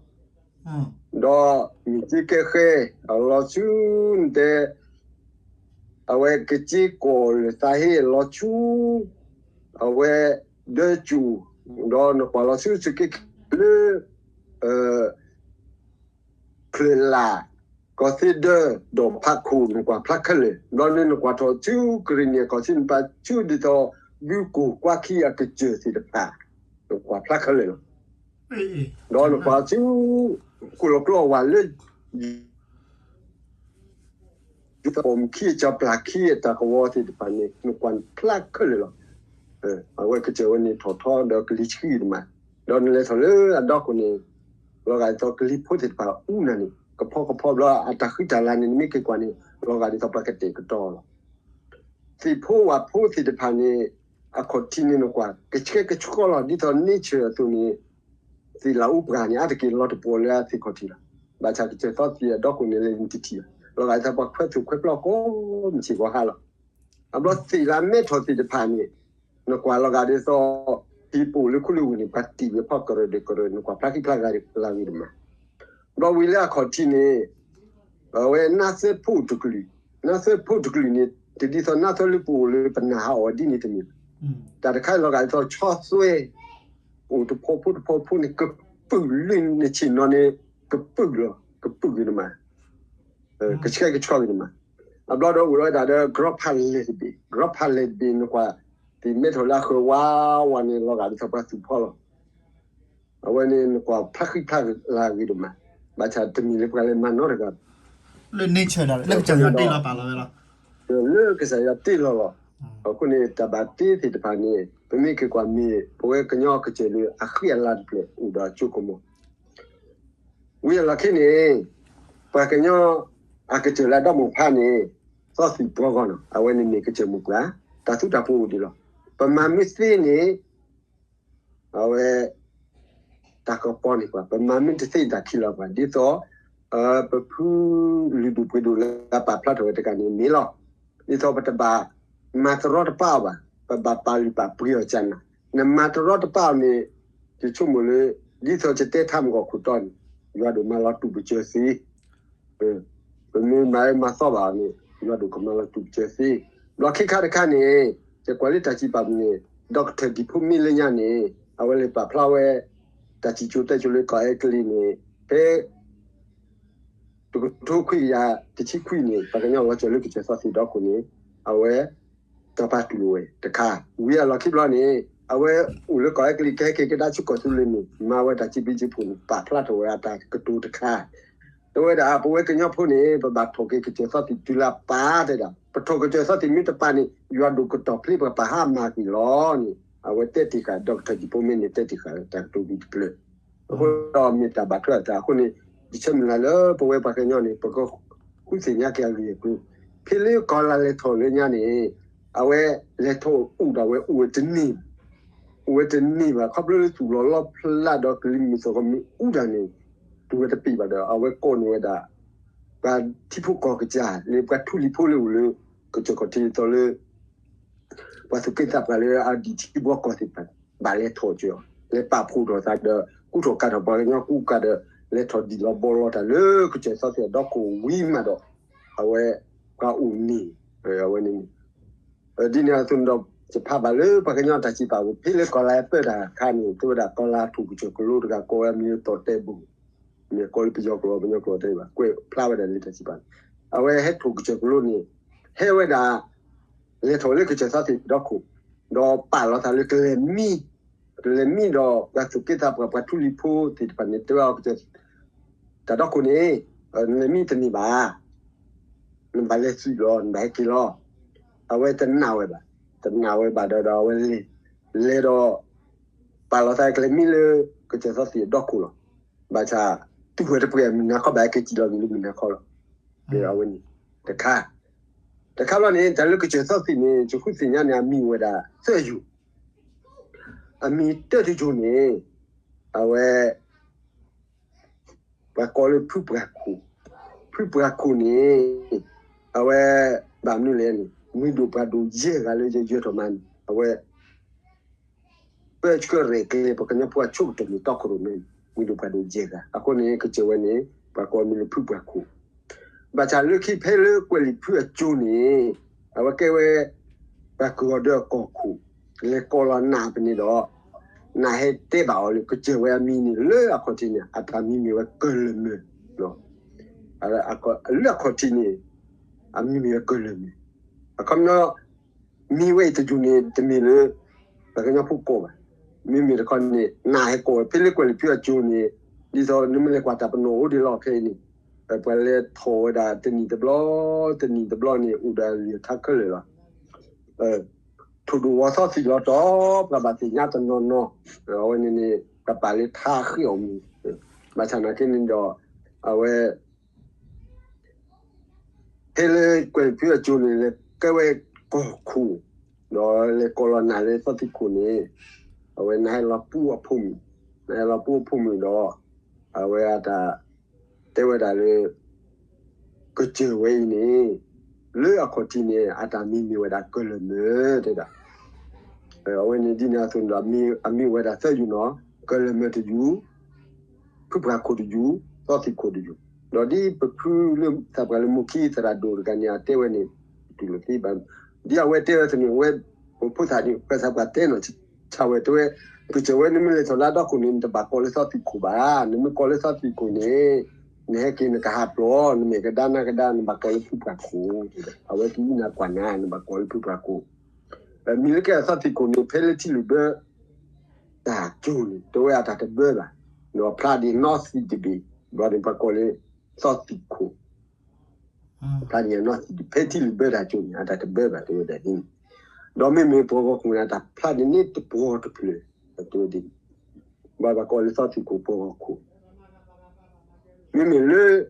ဒီးမ့ၢ်က့ကဲဃဲ လီၤဆူနတဲ အဝဲကက့ကီၢ်လၢသးဟ့လီၤဆူ အဝဲဒၢကၠူၣ်, ဒီးနကွၢ်လီၤဆူသုးက့ခံလၢ ချၢၣ်လၣ်, ကီၢ်သ့ဒၢ, ဒီးဖးခိၣ် နကွၢ်ဖျါခဲလၢာ်, ဘျီန့ၣ်နကွၢ်ထီၣ်ဆူကရံၣ်နံၣ်အကီၢ်ဆူ နပာ်ဆူဒ်သိး ဘုကိၢ်ကွါခံအကစၢၢ်သ့ၣ်တဖၣ် နကွၢ်ဖျါခဲလၢာ်လီၤ. ဒီးနကွၢ်ဆူ ဃိၣ်လီၤကျိအဝၤလၢ ယပိာ်မုၣ်ခံအကၠီၤပျၢ်ခံအတၢ်ကဝီၤသ့ၣ်တဖၣ်န့ၣ် နကွၢ်ဖျါခဲလၢာ်လီၤ. အဝဲကစၢၢ်ဝဲန့ၣ်ထီၣ်ထီဒီးကလံၤဆှံတမး, ဒီးနလဲၤထီၣ်လၢအဒီခိၣ်န့ၣ် လီၤဂာ်ဒ်သိးကလံၤဖိသ့ၣ်တဖၣ်အူနၤန့ၣ် ကဖီကဖီဘျီ အတၢ်ဃံတၢ်လၤန့ၣ် နမ့ၢ်က့ၤကွၢ်န့ၣ် လီၤဂာ်ဒ်သိးပှၤကတဲာ်ကတီၤလီၤ. သ့ၣ်ဖိဝၣ်ဖိသ့ၣ်တဖၣ်န့ၣ် အခီၣ်ထံးန့ၣ်နကွၢ် ကဆှဲကဆှီလီၤ ဒ်သိး nature အသိးန့ၣ် သ့ၣ်လၣ်အူပှၤန့ၣ် အါတက့ၢ်လီၤတပှီၤလၢအသ့ၣ်ခီၣ်ထံးလီၤ. ဘၣ်ဆၣ်ကစၢၢ်သီသ့ၣ်အဒီခိၣ်န့ၣ် လဲၤနတထံၣ်ဘၣ်, လီၤဂာ်ဒ်သိးပှၤခွဲးသူၣ်ခွဲးပျီကိးမုၢ်ဆ့ၣ်ကိးဟါလီၤ. အဘျီသ့ၣ်လၣ်မဲထီၣ်သ့ၣ်တဖၣ်န့ၣ် နကွၢ်လီၤဂာ်ဒ်သိး ဟံၣ်ပအိၣ်လၢခူလၢဝ့ၢ်န့ၣ် ပှၤတံၢ်ဝဲဖီကရၢၢ်ဒီးကရၢၢ် နကွၢ်ဖျါဃံဖျါလၤဂ့ၤတမး. ဘျီဝံၤလၢအခီၣ်ထံးန့ၣ် အဝဲနါသၢဖိတကလုာ်, နါသၢဖိတကလုာ်န့ၣ် တဒ်သိးနါသၢလၢပအိၣ်လၢပနၢ်ဟးအီၤဒ်န့ၣ်တမ့ၢ်ဘၣ်. တၢ်တခါလီၤဂာ်ဒ်သိးဆီသွဲ အိၣ်တဖိဖိတဖိဖိန့ၣ် ကပုာ်လၢနဆ့ၣ်နီၤန့ၣ် ကပုာ်လီၤ ကပုာ်ဂ့ၤတမး ကဆှဲကဆှီဂ့ၤတမး. အဘျီဒီးအိၣ်ဒီးဝဲဒၣ်ဒီး growth plate တဘ့ၣ်, growth plate တဘ့ၣ် နကွၢ် သ့ၣ်မဲထီၣ်လၢအဃၢၤဝးဝးန့ၣ် လီၤဂာ်ဒ်သိးပှၤသူၣ်ဖီလီၤ. အဝဲန့ၣ်နကွၢ်ဖျါဃံဖျါလၤဂ့ၤဒိၣ်မး, ဘၣ်ဆၣ်တမ့ၢ်လၢပှၤလဲၤမၤနီတဂၤဘၣ်. လၢ nature ဒီး လၢကစၢ်ယွၤတ့လီၤပာ်လီၤဝဲလီၤ. လၢကစၢ်ယွၤတ့လီၤလီၤ. အဃိန့ၣ် တၢ်ဘၣ်တ့သ့ၣ်တဖၣ်န့ၣ် ပမ့ၢ်က့ၤကွၢ်မ့ၢ် ပဝဲကညီကစၢၢ်လၢအဃံအလၤတဖျၢၣ်အိၣ်ဒီးအစိကမီၤ ဝံၤအလီၢ်ခံန့ၣ် ပှၤကညီအကစၢၢ်လၢအဒီမိၢ်ဖးန့ၣ် သီသံၣ်ပှီဂီၢ်နီၤ အဝဲန့ၣ်မ့ၢ်ကစၢၢ်မိၢ်ပှၢ် တၢ်သူတၢ်ပှီၤအိၣ်ဒံးလီၤ. ပမၤမ့ၢ်သ့န့ၣ် အဝဲ တၢ်ကပီၤန့ၢ်ပှၤ ပမၤမ့ၢ်တသ့တၢ်ခံးလီၤပှၤ ဒ်သိး ပဖုလုၢ်ဒိၣ်ပှ့ၤဒိၣ်လၢအပာ်ဖျါထီၣ်ဝဲတကးန့ၣ်မ့ၢ်လီၤ. ဒ်သိးပတဘၣ်မၤတရီတပါအီၤဘၣ် ပဘၣ်ပာ်လုၢ်ပာ်ပှ့ၤအီၤကနၤ နမၤတရီတပါအီၤန့ၣ် ယဆိကမိၣ်လၢ ဒ်သိးယတဲထါမုၢ်ဂီၢ်ခိၣ်တီန့ၣ် ယွၤဒိၣ်မၤလီၤတူာ်ပစၢၤသ့ ပမ့ၢ်မၤမၤသီဘၣ်အီၤန့ၣ် ယွၤဒိၣ်ကမၤလီၤတူာ်ပစၢၤသ့. ဘျီခံခါတခါန့ၣ် ယကွၢ်လၢတၢ်စံးပာ်ပူၤန့ၣ် ဒီကထၢၣ်ဒံၣ်ဖိမ့ၢ်လၢညါန့ၣ် အဝဲလဲၤပာ်ဖျါဝဲ တၢ်စံးကၠိတဲကၠိလၢကီၢ်အဲကလံးန့ၣ် ဖဲ တကထိခွံကယၤတဆံခွံန့ၣ် ပှၤကညီလီၤစၢၤလၢကစၢၢ်သီသ့ၣ်ဒီခိၣ်န့ၣ် အဝဲ တၢ်ပာ်တူၢ်လိာ်ဝဲတခါ ဝံၤအလီၢ်ခံဘျီန့ၣ် အဝဲအိၣ်လၢကီၢ်အဲကလံးကဟဲက့ၤကဒါဆူကီၢ်သူလ့ၤန့ၣ် မၤဝဲတၢ်စံးဘျုးစံးဖှိၣ်န့ၣ် ပာ်ဖျါထီၣ်ဝဲအတၢ်ကတိၤတခါ တဲဝဲဒၣ် ပဝဲကညီဖိန့ၣ် ပဘၣ်ထိၣ်က့ၤကစၢၢ်သီသ့ၣ်တုၤလၢအပာ်တဲဒၣ် ပထိၣ်ကစၢၢ်သီသ့ၣ်မ့ၢ်တပာ်န့ၣ် ယွၤဒိၣ်ကတီၤဖျ့ပှၤပာ်ဟါမၢ်ကွံာ်လီၤန့ၣ် အဝဲတဲတ့ၢ်ဃာ် ဒီကထၢၣ်ဒံၣ်ဖိမ့ၢ်န့ၣ် တဲတ့ၢ်ဃာ်တၢ်ကတိၤဝံၤတဖျၢၣ် အဃိဒီးမ့ၢ်တၢ်ဘၣ်ထွဲအသးအဃိန့ၣ် ယဆၢမုၢ်လၢ်လၢပဝဲပှၤကညီန့ၣ် ပကဃုသ့ၣ်ညါက့ၤအဂ့ၢ်အကျိၤ ဖဲလၢကီၢ်လၤလဲၤထီၣ်လၢညါန့ၣ် အဝဲလဲၤထီၣ်အိၣ်ဒၣ်ဝဲအိၣ်ဝဲတန့ၢ် အိၣ်ဝဲတန့ၢ်ဘၣ် ခီဖျိလၢသူၣ်လီၤလီဖျးဒီးကလံၤမုၢ်သီၣ်ကမ့ၢ်အူတၢ်န့ၣ် တုၤဝဲတပ့ၢ်ဘၣ်ဒီး အဝဲကိးန့ၢ်ဝဲဒၣ် ပှၤထံဖိကီၢ်ကစၢ်လၢပှၤထူလံၤဖိလၢအိၣ်လၢ ကစၢၢ်ခီၣ်ထံးဒ်သိးလၢ ပှၤသူၣ်က့သးပှၢ်လၢအဒံၣ်ထံဘီကီၢ်သ့ၣ်တဖၣ် ဘၣ်လဲၤထီၣ်ကၢၤ လဲၤပာ်ဖှိၣ်ထီၣ်သးဒီး ကူထီၣ်ကၤထီၣ်ပှၤကညီကူကၤဒီး လဲၤထီၣ်ဒံၣ်လီၤဘီလီၤတၢ်လၢကစၢၢ်သီသ့ၣ်အဒီခိၣ်ဝံၤမးဒီး အဝဲ ပှၤအိၣ်န့ၢ် အဝဲန့ၣ် ဒ်န့ၣ်အသိးန့ၣ်ဒီး ယဖးဘၣ်လၢပှၤကညီတၢ်စံးပာ်ပူၤ ဖဲလၢကီၢ်လၤပၢတၢ်အခါန့ၣ် တဲဝဲဒၣ်ကီၢ်လၤထူၣ်ကစၢၢ်ကလိတဂၤကိးဝဲအမံၤလၢတီၢ်တဲဘူး မ့ၢ်ကိးလၢပယီၤကျိာ် ပှၤကညီကျိာ်တဲဘၣ် ကွဲးဖျါဝဲဒၣ်လၢတၢ်စံးပာ်န့ၣ် အဝဲဟဲထီၣ်ကစၢၢ်ကလိန့ၣ် ဟဲဝဲဒၣ် လဲၤထီၣ်လၢကစၢၢ်စီသံၣ်ဒီခိၣ် ဒီးပာ်လီၤသးလၢကလဲၤမံ ကလဲၤမံဒီးပှၤသူၣ်က့သးပှၢ် ပှၤထူလံၤဖိသ့ၣ်တဖၣ်န့ၣ် တဲဝဲအီၤ ကစၢၢ်တၢ်ဒီခိၣ်န့ၣ် နလဲၤမံတန့ၢ်ဘၣ် နဘၣ်လဲၤသွံၣ်လီၤ နဘၣ်ဟဲက့ၤလီၤ. အဝဲတနာ်ဝဲဘၣ် တနာ်ဝဲဘၣ်ဒီး ဒီးအဝဲလဲၤ လဲၤဒီး ပာ်လီၤသးကလဲၤမံလၢ ကစၢၢ်စီသံၣ်အဒီခိၣ်လီၤ. ဘၣ်ဆၣ် တုၤဝဲတပှဲၤ မုၢ်နၤခီဘၣ်ဟဲက့ၤစံၣ်လီၤက့ၤလၢမုၢ်နၤခီလီၤ. အဝဲန့ၣ် တခါ တခါဘျီန့ၣ် တၢ်လၢကစၢၢ်စီသံၣ်န့ၣ် ယဃုသ့ၣ်ညါန့ၣ် အမံၤဝဲဒၣ်သၢယိၤ အမံၤတၢတယိၤန့ၣ် အဝဲ ပှၤကိးလၢဖုပှၢ်ခိၣ်, ဖုပှၢ်ခိၣ်န့ၣ် အဝဲ ဘၣ်မနုၤလဲၣ်န့ၣ် မုၢ်ဒိၣ်ပှၢ်ဒိၣ်ယဲၢ်ဂၤလၢယဲၢ်ထီၣ်မးန့ၣ် အဝဲ ပၢဆှၢရဲၣ်ကျဲၤ ပှၤကညီဖိအဆိကတၢၢ်န့ၣ် တီခိၣ်ရိၣ်မဲန့ၣ် မုၢ်ဒိၣ်ပှၢ်ဒိၣ်ယဲၢ်ဂၤ အဃိန့ၣ် ကစၢၢ်ဝဲန့ၣ် ပှၤကိးမံၤလၢဖုပှၢ်ခိၣ်, ဘၣ်ဆၣ်လၢခံဖဲလၢကွဲၤလံၤဖုအစိၤန့ၣ် အဝဲကဲဝဲ ပှၤကုၢ်အီၤဒီးအကီၢ်ခိၣ်, လဲၤကိးလီၤနးပန့ၣ်ဒီး နးဟဲတဲဘၣ်အီၤလၢ ကစၢၢ်ဝဲအမံၤန့ၣ် လၢအခီၣ်ထံးန့ၣ် အတၢ်မံၤမ့ၢ်ဝဲကၢၢ်လၢၢ်မၢၢ်, လၢအခီၣ်ထံးန့ၣ် အမံၤမ့ၢ်ဝဲကၢၢ်လၢၢ်မၢၢ်, အခီပညီ မံၤဝဲအံၤတယိၤန့ၣ် တမ့ၢ်လၢ ပှၤကညီဖိကိးဘၣ်, မ့မ့ၢ်တခီန့ၣ် နးဟဲကိးဝဲ ဖဲလၢကွဲၤလံၤဖုအစိၤန့ၣ် ဒ်သိးနမ့ၢ်လဲၤကွၢ်တၢ်ပနီၣ်အိၣ်ဒံးလီၤခဲအံၤန့ၣ်, ပှၤလဲၤထီၣ်ဝဲဒၣ်တနံၣ်တဘျီ, တနံၣ်တဘျီန့ၣ် အိၣ်ဒီးအလံာ်အထါခဲလၢာ်လီၤ. ထိၣ်ဒိၣ်ဝီသီသံၣ်လီၤတီၤ ပှၤဘၣ်သ့ၣ်ညါတနီၤနီၤ, အဝဲန့ၣ်န့ၣ် ပှၤပာ်လၢထါဃ့ၢ်အီၣ်မူၤ, ဘၣ်ဆၣ်နာ်က့န့ၣ်ဒီး အဝဲ ဖဲလၢကွဲၤလံၤဖုအစိၤန့ၣ် လဲၤကဲဝဲကီၢ်ခိၣ်, ဒီးလဲၤကိးလီၤနးလၢသီသံၣ်ခိၣ်န့ၣ်, အဝဲနးဟဲလီၤပူအဖိမုၣ်, နးဟဲလီၤပူအဖိမုၣ်ဒီး အဝဲအတၢ် တဲဝဲဒၣ်လၢ ကစၢၢ်ဝဲအံၤန့ၣ် လၢအခီၣ်ထံးန့ၣ် အတၢ်မံၤမ့ၢ်ဝဲဒၣ်ကၢၢ်လၢၢ်မၢၢ်တဲဒၣ်, အဝဲန့ၣ်ဒ်န့ၣ်အသိးန့ၣ်ဒီး အမံၤဝဲဒၣ်သၢယိၤနီၤ, ကၢၢ်လၢၢ်မၢၢ်တယိၤ, ဖုပှၢ်ခိၣ်တယိၤ, သီသံၣ်ခိၣ်တယိၤ, ဒီးဒ်ပဖုလၢသးပှၢ်လၢမိၢ်ခံသရၣ်ဒိၣ်တဂၤန့ၣ် အတဲဝဲန့ၣ် တူၢ်လိာ်သ့ဘၣ်, ဒ်အဝဲတဲဝဲသ့ၣ်န့ၣ် ဝဲပဖိသၣ်န့ၣ် ပသးပှၢ်တဲနီၢ်ဆါဝဲတဲဝဲ, ကစၢၢ်ဝဲနမ့ၢ်လဲၤထီၣ်လၢအဒီခိၣ်န့ၣ် နတဘၣ်ကိးလၢသီသံၣ်ခိၣ်ဘၣ်, နမ့ၢ်ကိးလၢသီသံၣ်ခိၣ်န့ၣ် နဟဲက့ၤနကဟးပျီၢ် နမဲာ်ကဒါနါကဒါ နဘၣ်ကိးလၢဖုပှၢ်ခိၣ်, အဝဲသ့ၣ်အံၤနကွၢ်နၤ နဘၣ်ကိးလၢဖုပှၢ်ခိၣ်, မံၤလၢကဲသီသံၣ်ခိၣ်န့ၣ် ဖဲလၢထံလုၢ်ဘၢ တၢ်ကၠိန့ၣ် တဲဝဲအတၢ်တဘၢဘၣ်, ဒီးဖျါဒ်နီသံၣ်တဘ့ၣ်, ဘျီန့ၣ်ပှၤကိးလၢ သီသံၣ်ခိၣ် ဖျါန့ၣ်နီသံၣ်တဘ့ၣ် ဖဲထံလုၢ်ဘၢတၢ်ကၠိန့ၣ် အတၢ်တဘၢဘၣ်တဲဝဲဒၣ်ဒ်န့ၣ်, ဒီးမ့မ့ၢ်ပှၤဂီၤခိၣ်န့ၣ် အတၢ်ဖျါန့ၣ်န့ၣ်တပှီၤတဖျၢၣ်, တဲဝဲဒ်န့ၣ်, ဘၣ်ဘၣ်ကိးလၢသီသံၣ်ခိၣ်ပှၤဂီၤခိၣ်, မ့မ့ၢ်လၢ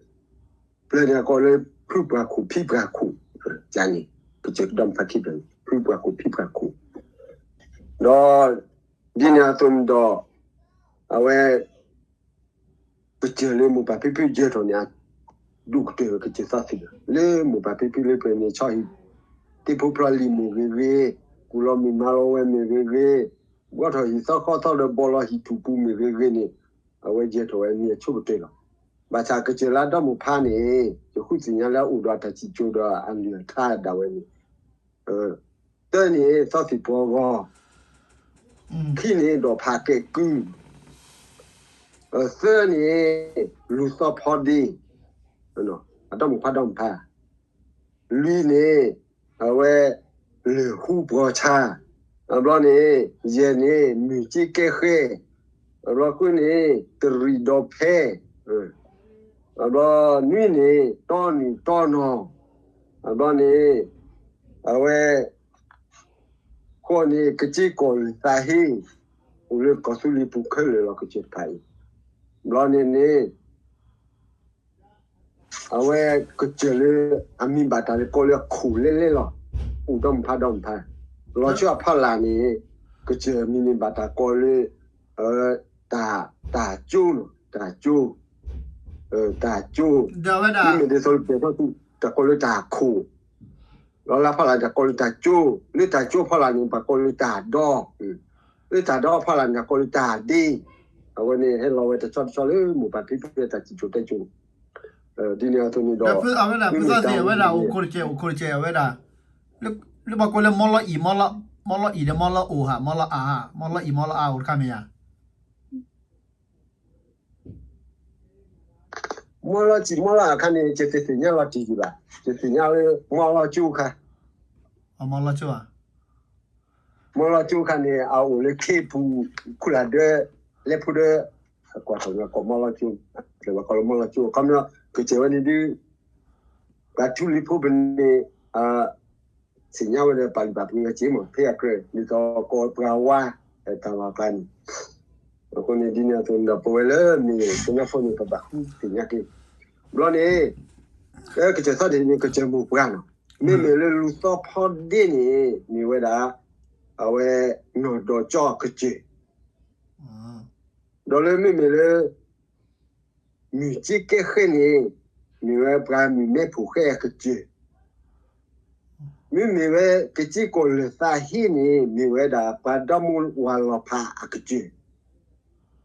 ပျၢၤန့ၣ်အကိးလၢ ဖုပှၢ်ခိၣ်ဖံပှၢ်ခိၣ်, န့ၣ် ကစၢၢ်ကဒီးမဖးခံဖျၢၣ်န့ၣ် ဖုပှၢ်ခိၣ်ဖံပှၢ်ခိၣ်, ဒီး ဒ်န့ၣ်အသိးန့ၣ်ဒီး အဝဲ ကစၢၢ်လၢမိၢ်ပၢ်ဖံဖုယဲၢ်ထီၣ်န့ၣ် ဒိၣ်ကတၢၢ်ကစၢၢ်သီသံၣ်လီၤ, လၢမိၢ်ပၢ်ဖံဖုလၢပှဲၤန့ၣ် ဆီဟံၣ် တ့ဖိဖျီလံာ်မ့ၢ်ဂ့ၤဂ့ၤ, ကူၣ်လီၤမုၢ်မၤလီၤဝဲမ့ၢ်ဂ့ၤဂ့ၤ, ဘှီထီၣ်ဟံၣ်သီဃီသီဒီးဘီလီၤဟံၣ်ထူၣ်ပူၤမ့ၢ်ဂ့ၤဂ့ၤန့ၣ်, အဝဲယဲၢ်ထီၣ်ဝဲန့ၣ်အဆိကတၢၢ်လီၤ. ဘၣ်ဆၣ်ကစၢၢ်လၢအဒီမိၢ်ဖါန့ၣ် ယဃုသ့ၣ်ညါလၢအအိၣ်ဒီးအတၢ်စံၣ်စိၤဒီးအလုၢ်အထါဒၣ်ဝဲန့ၣ် တၢန့ၣ် သီသံၣ်ပှၤဂီၤ, ခံန့ၣ် ဒီးဖးကဲကုၢ်, သၢန့ၣ် လူၤသီဖီဒ့, အဒီမိၢ်ဖါဒီမိၢ်ဖါ, လွံၢ်န့ၣ် အဝဲ လၢၢ်ဟူပှီၤဆါ, အဘျီန့ၣ် ယဲၢ်န့ၣ် မုၢ်က့ကဲဃဲ, အဘျီဃုန့ၣ် တရံးဒီဖဲ, အဘျီနွံန့ၣ် တီနုၢ်တီနီၢ်, အဘျီန့ၣ် အဝဲ ဃိးန့ၣ် ကစ့ကီၢ်လၢသးဟ့, အိၣ်လၢကီၢ်သူလ့ၤပူၤခဲလၢာ်လီၤ ကစၢၢ်တဖၣ်အံၤ, ဘျီန့ၣ်န့ၣ် အဝဲကစၢၢ်လၢ အမံၤဘၣ်တၢ်လၢကိးလၢအခိၣ်လဲလဲလီၤ, အိၣ်ဒီမိၢ်ဖါဒီမိၢ်ဖါ, လီၤဆၢအဖီလာ်န့ၣ် ကစၢၢ်မံၤန့ၣ်ဘၣ်တၢ်ကိးလၢ တၢ် တၢ်ကၠိလီၤ, တၢ်ကၠိ, တၢ်ကၠိ, မ့မ့ၢ်ဒ်သိးလၢပျဲၢ်ထီၣ်သူ တၢ်ကိးလၢတၢ်ခိၣ်, လီၤလၢဖီလာ်တၢ်ကိးလၢတၢ်ကၠိ, လၢတၢ်ကၠိဖီလာ်န့ၣ် ပှၤကိးလၢတၢ်ဒီ, လၢတၢ်ဒီဖီလာ်န့ၣ် ကိးလၢတၢ်ဒ့, အဝဲန့ၣ်ဟဲလီၤဝဲတဆီတဆီလၢမိၢ်ပၢ်ဖံဖုတၢ်စံၣ်စိၤတဲစိၤ, ဒ်န့ၣ်အသိးန့ၣ်ဒီး အဝဲဒၣ် ဖုသီသံၣ် အဝဲဒၣ်အိၣ်ခိၣ်တစဲး အိၣ်ခိၣ်တစဲး အဝဲဒၣ် လၢပှၤကိးလၢ မီလီအံၣ် မီလီအံၣ်ဒီး မီလီအအိၣ်ဧါ, မီလီအါ, မီလီအံၣ် မီလီအါ အိၣ်တခါမ့ၢ်ဧါ. မီၢ်လီၤစံးမီၢ်လီၤအခါန့ၣ် ယတသ့ၣ်ညါလီၤတံၢ်ဒံးဘၣ်, ယသ့ၣ်ညါလၢမီၢ်လီၤကၠိခါ, မီၢ်လီၤကၠိခါန့ၣ် အအိၣ်လၢခ့ပူၤ ခူၣ်လၢဒၢ လဲၤဖိဒၢ ကွၢ်ထီၣ်ကီၢ်မီၢ်လီၤကၠိ, ပှၤကိးလၢမီၢ်လီၤကၠိ ခီပညီ ကစၢၢ်ဝဲန့ၣ်ဒုး ပှၤထူလံၤဖိပန့ၣ် သ့ၣ်ညါဝဲဒီးပာ်လုၢ်ပာ်ပှ့ၤအီၤက့မး ဖဲအကြၢး ဒ်သိးကိးပှၤဝါ တၢ်လီၢ်အကျါန့ၣ်, အဃိန့ၣ်ဒ်န့ၣ်အသိးန့ၣ်ဒီး ပဝဲလၢမ့ၢ်ကညီဖိန့ၣ် ပဘၣ်ဃုသ့ၣ်ညါက့ၤ, ဘျီန့ၣ် ကစၢၢ်သီတ့ၢ်န့ၣ် ကစၢၢ်မိၢ်ပှၢ်နီၤ, မ့မ့ၢ်လၢလူၤသီဖီဒ့န့ၣ် မ့ၢ်ဝဲဒၣ် အဝဲ နီၢ်ဒီးကၠီကစၢၢ် ဒီးလၢမ့မ့ၢ်လၢ မုၢ်က့ကဲဃဲန့ၣ် မ့ၢ်ဝဲပှၤမုၢ်မဲဖိဃဲအကစၢၢ်, မ့မ့ၢ်ဝဲကစ့ၢ်ကီးလၢာ်သးဟ့န့ၣ် မ့ၢ်ဝဲဒၣ်ပှၤဒီမါဝၤလီၤဖးအကစၢၢ်,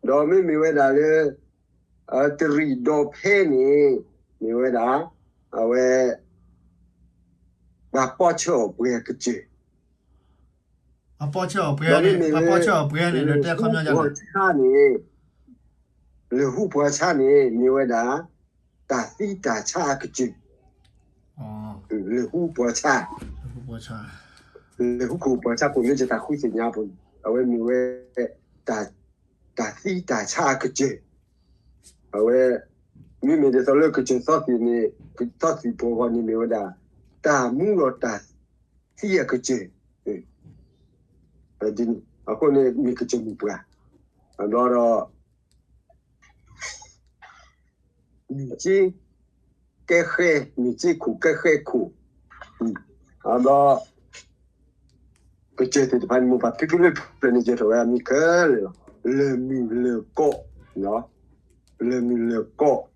ဒီးမ့မ့ၢ်ဝဲဒၣ်လၢ တရံးဒီးဖဲန့ၣ် မ့ၢ်ဝဲဒၣ် အဝဲ ပှၤပီၢ်ဆၢအီၤပှဲၤအကစၢၢ်, ပှၤပီၢ်ဆၢအီၤပှဲၤန့ၣ် ပှၤပီၢ်ဆၢအီၤပှဲၤန့ၣ် လၢတဲခီပညီယၤန့ၣ် လၢဟူပှၤဆါန့ၣ် မ့ၢ်ဝဲဒၣ် တၢ်သံတၢ်ဆါအကစၢၢ်, လၢဟူပှၤဆါ, လၢဟူခိၣ်ပှၤဆါခိၣ်န့ၣ် ယတၢ်ဃုသ့ၣ်ညါပူၤန့ၣ် အဝဲမ့ၢ်ဝဲ တၢ်သံတၢ်ဆါအကစၢၢ်, အဝဲ မ့မ့ၢ်ဒ်သိးလၢကစၢၢ်သီသံၣ်န့ၣ် သီသံၣ်ပှီၤဂီၤန့ၣ်မ့ၢ်ဝဲဒၣ် တၢ်မူဒီးတၢ်သံအကစၢၢ်, ဒ်န့ၣ် အဃိန့ၣ် မ့ၢ်ကစၢၢ်မိၢ်ပှၢ်, အဘျီဒီး မုၢ်က့ကဲဃဲ မုၢ်က့ခိၣ်ကဲဃဲခိၣ်, အဘျီ ကစၢၢ်သ့ၣ်တဖၣ်န့ၣ် မိၢ်ပၢ်ဖံဖုလၢပျၢၤန့ၣ် ကဲထီၣ်ဝဲအမံၤခဲလၢာ်လီၤ. လၢၢ်မုၢ်လၢၢ်ကီၢ်, လၢၢ်မုၢ်လၢၢ်ကီၢ်,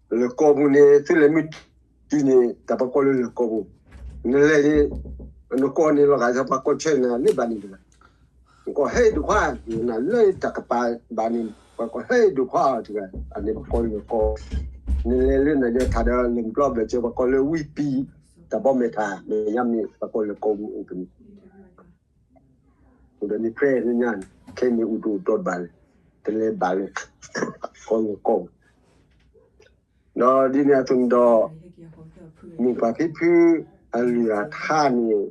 လၢၢ်ကီၢ်ပူၤန့ၣ် သုလဲၤမုၢ်တုၤန့ၣ် တၢ်ပှၤကိးလၢလၢၢ်ကီၢ်ပူၤ, နလဲၤန့ၣ် နကိးန့ၣ်လီၤဂာ် ပှၤကိးဆၢနၤလၢဘၣ်န့ၣ်တဂၤ နကိးဟဲဒိၣ်ခွါ နလၢတၢ်ကပၤဘၣ်န့ၣ် ပှၤကိးဟဲဒိၣ်ခွါအီၤတဂၤ အန့ၣ်ပှၤကိးလၢကီၢ်, နလဲၤလၢနၤယဲထးဒီး လၢၢ်ပျီဘျၢၣ်စၢၤ ပှၤကိးလၢဝံပံၤ တၢ်ဘီမဲာ်ထး မဲာ်ညါမ့ၢ် ပှၤကိးလၢကီၢ်ပူၤအိၣ်ပန့ၣ်, အိၣ်ဒီးန့ၣ်ဖဲလၢညါန့ၣ် ခဲအံၤန့ၣ်အိၣ်တအိၣ်တီတဘၣ်လဲၣ်, တလဲၤဘၣ်လၢ ကိးလၢကီၢ် ဒီးဒ်န့ၣ်အသိးန့ၣ်ဒီး မိၢ်ပၢ်ဖံဖု အလုၢ်အထါန့ၣ်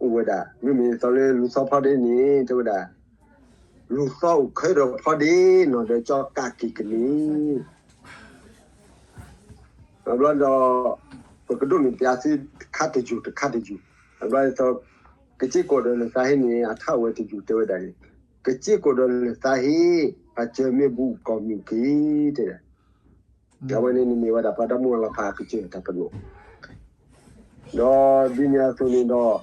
အိၣ်ဝဲဒၣ် မ့မ့ၢ်သိးလၢလူၤသီဖီဒ့န့ၣ် တဲဝဲဒၣ် လူၤသီအိၣ်ခဲဒီးဖီဒ့ နီၢ်ဒီးကၠီကးက့ၤကန့ၢ် အဘျီဒီး ပကဒိးန့ၢ်ပျးသုတခါတယုၢ်တခါတယုၢ်, အဘျီဒ်သိး ကစ့ၢ်ကီးဒီးလၢာ်သးဟ့န့ၣ် အထါအိၣ်ဝဲတယုၢ်တဲဝဲဒၣ်န့ၣ်, ကစ့ၢ်ကီးဒီးလၢာ်သးဟ့ အစၢၤမ့ၢ်ဘူးကီၢ်မုၢ်က့ၤ တဲဒၣ်, အဝဲန့ၣ်န့ၣ်မ့ၢ်ဝဲဒၣ်ပှၤဒီမါဝၤလီၤဖးအကစၢၢ်တၢ်ပနီၣ်, ဒီးဒ်န့ၣ်အသိးန့ၣ်ဒီး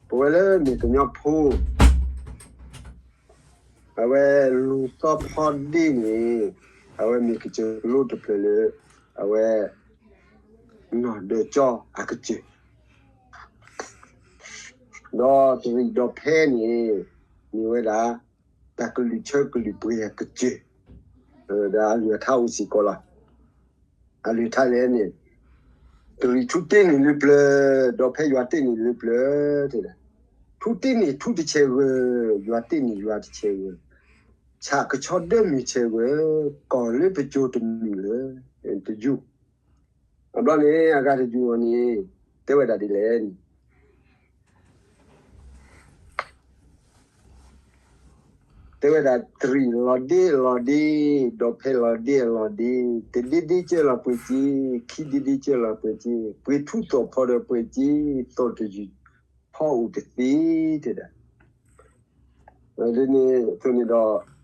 ပဝဲလၢမ့ၢ်ကညီဖိ အဝဲလူၤသီဖီဒ့န့ၣ် အဝဲမ့ၢ်ကစၢၢ်လိတဖျၢၣ်လၢ အဝဲ နီၢ်ဒီးကၠီအကစၢၢ်, ဒီးတရံးဒီးဖဲန့ၣ် မ့ၢ်ဝဲဒၣ် တၢ်ကလုၢ်ဆၢကလုၢ်ပှဲၤအကစၢၢ်, ဒီးအလုၢ်အထါအိၣ်စ့ၢ်ကီးလီၤ. အလုၢ်အထါလဲၣ်န့ၣ် တရံးထူတ့န့ၢ်လၢပျၢၤ, ဒီးဖဲယွၤတ့န့ၢ်လၢပျၢၤ, တဲဒၣ်, ထူတ့န့ၢ်ထူတဆဲးဂၢၢ်, ယွၤတ့န့ၢ်ယွၤတဆဲးဂၢၢ်, ဆၣ်ကဆီဒၢမုၢ်ဆဲးဂၢၢ်, ကီၢ်လၢပစိၤတမုာ်လၢၤ, တယုၢ်, အဘျီန့ၣ် အဂၤတယုၢ်အီၤန့ၣ် တဲဝဲဒၣ်ဒ်လဲၣ်န့ၣ် တဲဝဲဒၣ်တရံးလီၤဒ့လီၤဒ့, ဒီးဖဲလီၤဒ့လီၤဒ့, တဒ့ဒ့ကၢလီၤပှဲၤက့, ခံဒ့ဒ့ကၢလီၤပှဲၤက့, ပှ့ၤထူသီၣ်ဖီဒီးပှဲၤက့, သီၣ်တယုၢ်ဖီအိၣ်တသ့, တဲဒၣ်, ဒ်န့ၣ်အသိးန့ၣ်ဒီး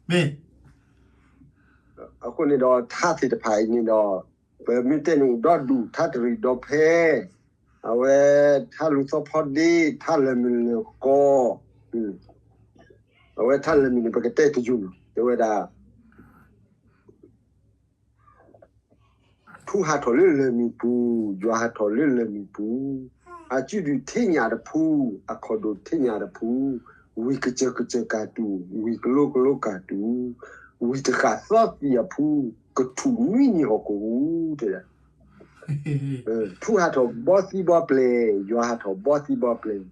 မ့ၢ် အဃိန့ၣ်ဒီး ထါသ့ၣ်တဖၣ်အံၤန့ၣ်ဒီး ပမ့ၢ်တဲန့ၣ်အိၣ်ဒီဒူၣ် ထါတရံးဒီးဖဲ အဝဲ ထါလူၤသီဖီဒ့ ထါလၢာ်မုၢ်လၢာ်ကီၢ် အဝဲထါလၢာ်မုၢ်န့ၣ် ပကတဲတယုၢ်လီၤ တဲဝဲဒၣ် ထူဟးထီၣ်လၢလၢၢ်မံၤပူၤ, ယွၤဟးထီၣ်လၢလၢၢ်မံၤပူၤ, အစုဒုၣ်ထံၣ်ညၣ်တဖု, အခီၣ်ဒိၣ်ထံၣ်ညၣ်တဖု, ဝံၤကစၢၢ်ကစၢၢ်ကၢ်တူာ်, ဝံၤကလိကလိကၢ်တူာ်, ဝံၤတဃၣ်သီသံၣ်အဖု, ကထူၣ်နွံနံၤဟီၣ်ခိၣ်ဟူး တဲဒၣ်. ဖုဟးထီၣ်ဘီသံဘီပျဲၢ်, ယွၤဟးထီၣ်ဘီသံဘီပျဲၢ်,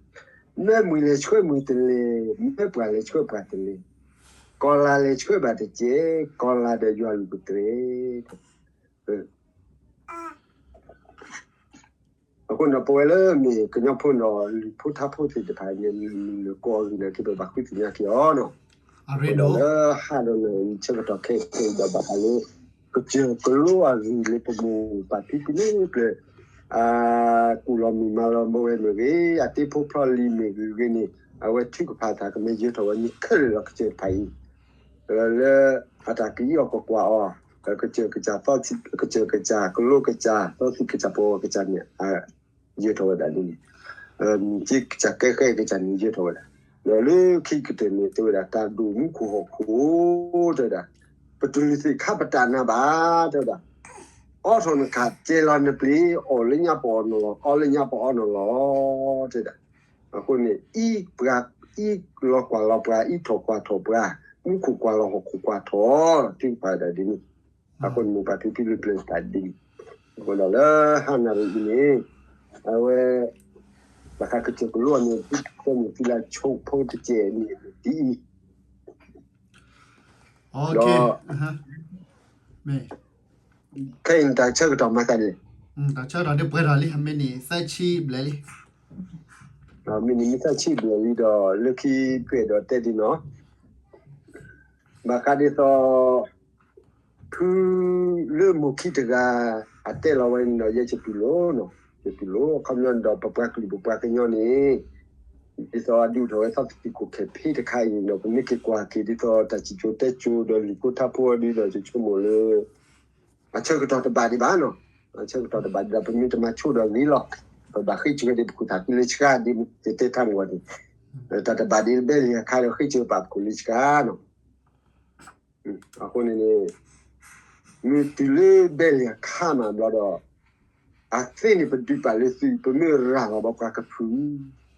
မ့ၢ်မှံၤလဲၤဆှၢမှံၤတလဲၤ, မ့ၢ်ပှၤလဲၤဆှၢပှၤတလဲၤ, ကီၤလၤလဲၤဆှၢဘၣ်တကဲး, ကီၤလၤဒီးယွၤလုၢ်ပတြဲၤ အဃိန့ၣ်ပဝဲလၢမ့ၢ်ကညီဖိန့ၣ်လီၤ လုၢ်ဖိထါဖိသ့ၣ်တဖၣ်န့ၣ် လၢလၢကီၢ်အဂ့ၢ်န့ၣ် ကဘၣ်ဃုသ့ၣ်ညါက့ၤအီၤန့ၣ်, အဃိဒီးလၢဟါဒီးနဆၢကတီၢ်ခဲအံၤဒီးဘၣ်ဃးလၢ ကစၢၢ်ကလိအဂ့ၢ်လၢပမိၢ်ပၢ်ဖံဖုလၢပျၢၤ အကူၣ်လီၤမုၢ်မၤလီၤမဝဲမ့ၢ်ဂ့ၤ, အတ့ဖိဖျီလံၤမ့ၢ်ဂ့ၤဂ့ၤန့ၣ် အဝဲထုကဖၣ်သးကမ့ၢ်ယၢၤထီၣ်ဝဲန့ၣ်ခဲလၢာ်လီၤ ကစၢၢ်တဖၣ်အံၤ လၢအတၢ်ကအံးအီၤကွၢ်ကွၢ်အီၤ, ကစၢၢ်ကစၢ်သီ, ကစၢၢ်ကစၢ် ကလိကစၢ် သီသံကစၢ် ပဝဲကစၢ်န့ၣ် ယၢၤထီၣ်ဝဲဒၣ်ဒ်န့ၣ်, မ့ၢ်ကစၢ်ကဲဃဲကစၢ်န့ၣ် ယၢၤထီၣ်ဝဲဒၣ်, ဒီးလၢခံကတၢၢ်န့ၣ် တဲဝဲဒၣ် တၢ်ဒိၣ်မူခိၣ်ဟီၣ်ခိၣ် တဲဝဲဒၣ်, ပတလုၢ်သ့ၣ်ခါပတၢ်နါဘၣ် တဲဝဲဒၣ်, အိးထီၣ်နကး ကဲလီၤနပျ့ၤ အီၣ်လၢညါပအီၣ်နီၢ်လီၤ အီလၢညါပအီနီၢ်လီၤ တဲဝဲဒၣ်, အဃိန့ၣ် အံးပှၤ အံးလီၤကွၢ်လီၤပှၤ အံးထီၣ်ကွၢ်ထီၣ်ပှၤ မူခိၣ်ကွၢ်လီၤဟီၣ်ခိၣ်ကွၢ်ထီၣ် ထုကဖၣ်ဝဲဒၣ်ဒ်န့ၣ်, အဃိန့ၣ်မိၢ်ပၢ်ဖံဖုလၢပျၢၤတဖၣ်ဒ်န့ၣ်, အဃိဒီးလၢဟါနၤရံၣ်အံၤန့ၣ် အဝဲ ဘၣ်ဃးကစၢၢ်ကလိအမ့ၢ် ဖဲမုၢ်သံလၢဆိဖိတကဲးန့ၣ်ဒ်အံၤ, ဒီး ခဲအံၤန့ၣ်တၢ်ဆၢကတီၢ်မၤသးန့ၣ်, တၢ်ဆၢကတီၢ်ဒ်ပှဲၤထီၣ်လံ မ့ၢ်န့ၣ်သၢဆံဘျဲၣ်လံ, မ့ၢ်န့ၣ်မ့ၢ်သၢဆံဘျဲၣ်လံဒီး လၢခံပအဲၣ်ဒိးတဲဒ်နီၤ, ဘၣ်ဃးဒ်သိး ဖုလၢမိၢ်ခံတဂၤ အတဲလီၤဝဲန့ၣ်ဒီး ယဲယတူၢ်လိာ်နီၤ, ယတူၢ်လိာ် အခီပညီန့ၣ်ဒီး ပပှၤကလုာ်ပပှၤကညီန့ၣ် ဒ်သိးအဒုးအိၣ်ထီၣ်ဝဲသီသံၣ်ခိၣ်ခဲဖ့တခါအံၤန့ၣ်ဒီး ပမ့ၢ်က့ၤကွၢ်က့ၤဒ်သိးတၢ်စံၣ်စိၤတဲစိၤဒီးလံာ်ဖိထါဖိအီၤဒ်ဒီး ယဆိကမိၣ်လၢ အဆၢကတီၢ်တဘၣ်ဒံးဘၣ်နီၤ, အဆၢကတီၢ်တဘၣ်ဒံးဒီး ပမ့ၢ်တမၤဆိဒီးဂ့ၤလီၤ, ပဘၣ်ဃ့စၢၤဝဲဒ်ပခိၣ်သၣ်ဃံလၢဆှါဒ်ယတဲတၢ်မုၢ်ဂီၤန့ၣ်, တၢ်တဘၣ်ဒ်ဘဲလံအခါဒီးဃ့စၢၤပာ်ပခိၣ်လၢဆှါနီၤ အဃိန့ၣ်န့ၣ် မ့ၢ်တုၤလၢဘဲလံအခါမးဘျီဒီး အသ့န့ၣ်ပဒုးပာ်လၢသု ပမ့ၢ်ရၤလီၤဘၣ်ပှၤကဖုၣ်,